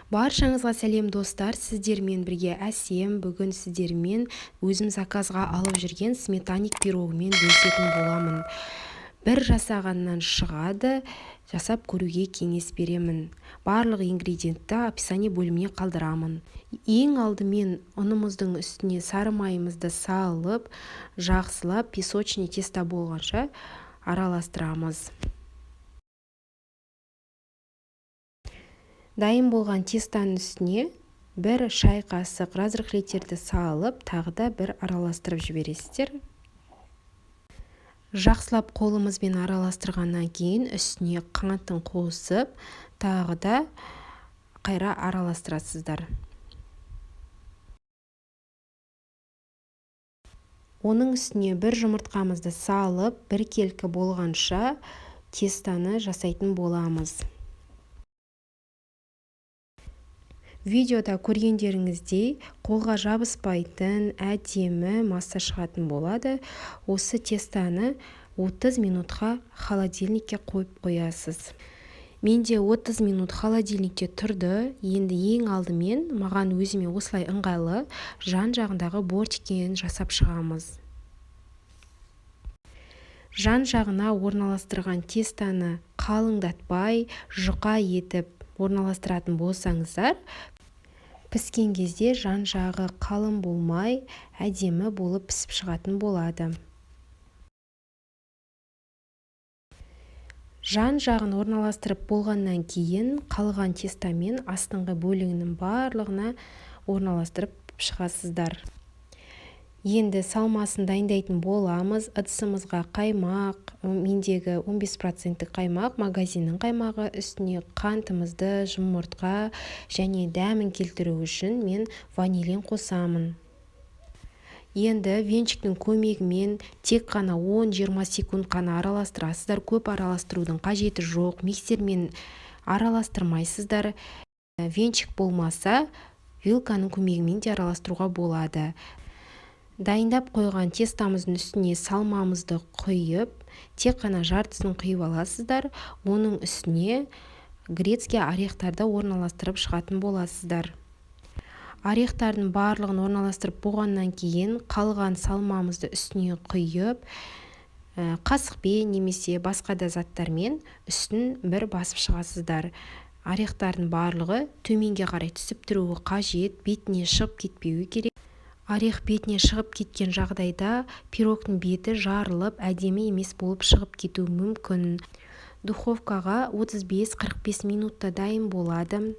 Баршаңызға сәлем, достар! Сіздермен бірге Әсем. Бүгін сіздермен өзім заказға алып жүрген сметанник пирогымен бөлісетін боламын. Бір жасағаннан шығады, жасап көруге кеңес беремін. Барлық ингредиентті описание бөліміне қалдырамын. Ең алдымен ұнымыздың үстіне сары майымызды салып, жақсылап песочный тесто болғанша араластырамыз. Дайын болған тестаның үстіне 1 шай қасық разрыхлитерді салып, тағы да бір араластырып жібересіздер. Жақсылап қолымызбен араластырғаннан кейін үстіне қантын қосып, тағы да қайра араластырасыздар. Оның үстіне 1 жұмыртқамызды салып, біркелкі болғанша тестаны жасайтын боламыз. Видеода көргендеріңіздей, қолға жабыспайтын әдемі масса шығатын болады. Осы тестаны 30 минутқа холодильникке қойып қоясыз. Менде 30 минут холодильникте тұрды. Енді ең алдымен маған өзіме осылай ыңғайлы, жан-жағындағы бортикін жасап шығамыз. Жан-жағына орналастырған тестаны қалыңдатпай, жұқа етіп орналастыратын болсаңыздар, піскен кезде жан-жағы қалың болмай, әдемі болып пісіп шығатын болады. Жан-жағын орналастырып болғаннан кейін қалған тестамен астыңғы бөлігінің барлығына орналастырып шығасыздар. Енді салмасын дайындайтын боламыз. Ыдысымызға қаймақ, мендегі 15% қаймақ, магазиннің қаймағы, үстіне қантымызды, жұмыртқа және дәмін келтіру үшін мен ванилин қосамын. Енді венчиктің көмегімен тек қана 10-20 секунд қана араластырасыздар. Көп араластырудың қажеті жоқ, миксермен араластырмайсыздар. Венчик болмаса, вилканың көмегімен де араластыруға болады. Дайындап қойған тестамыздың үстіне салмамызды құйып, тек қана жартысын құйып аласыздар. Оның үстіне грецкий орехтарды орналастырып шығатын боласыздар. Орехтардың барлығын орналастырып болғаннан кейін қалған салмамызды үстіне құйып, қасықпен немесе басқа да заттармен үстін бір басып шығасыздар. Орехтардың барлығы төменге қарай түсіп тұруы қажет, бетіне шығып кетпеуі керек. Орех бетіне шығып кеткен жағдайда пирогтың беті жарылып, әдемі емес болып шығып кетуі мүмкін. Духовкаға 35-45 минутта дайын болады.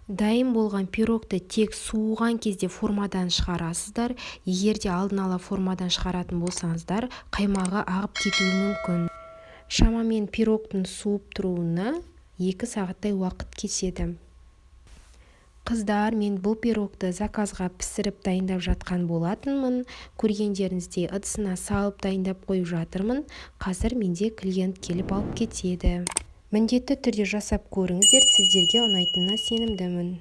Дайын болған пирогты тек суыған кезде формадан шығарасыздар. Егер де алдын ала формадан шығаратын болсаңыздар, қаймағы ағып кетуі мүмкін. Шамамен пирогтың суып тұруына 2 сағаттай уақыт кетеді. Қыздар, мен бұл пирогты заказға пісіріп дайындап жатқан болатынмын. Көргендеріңіздей, ыдысына салып дайындап қойып жатырмын. Қазір менде клиент келіп алып кетеді. Міндетті түрде жасап көріңіздер, сіздерге ұнайтынына сенімдімін.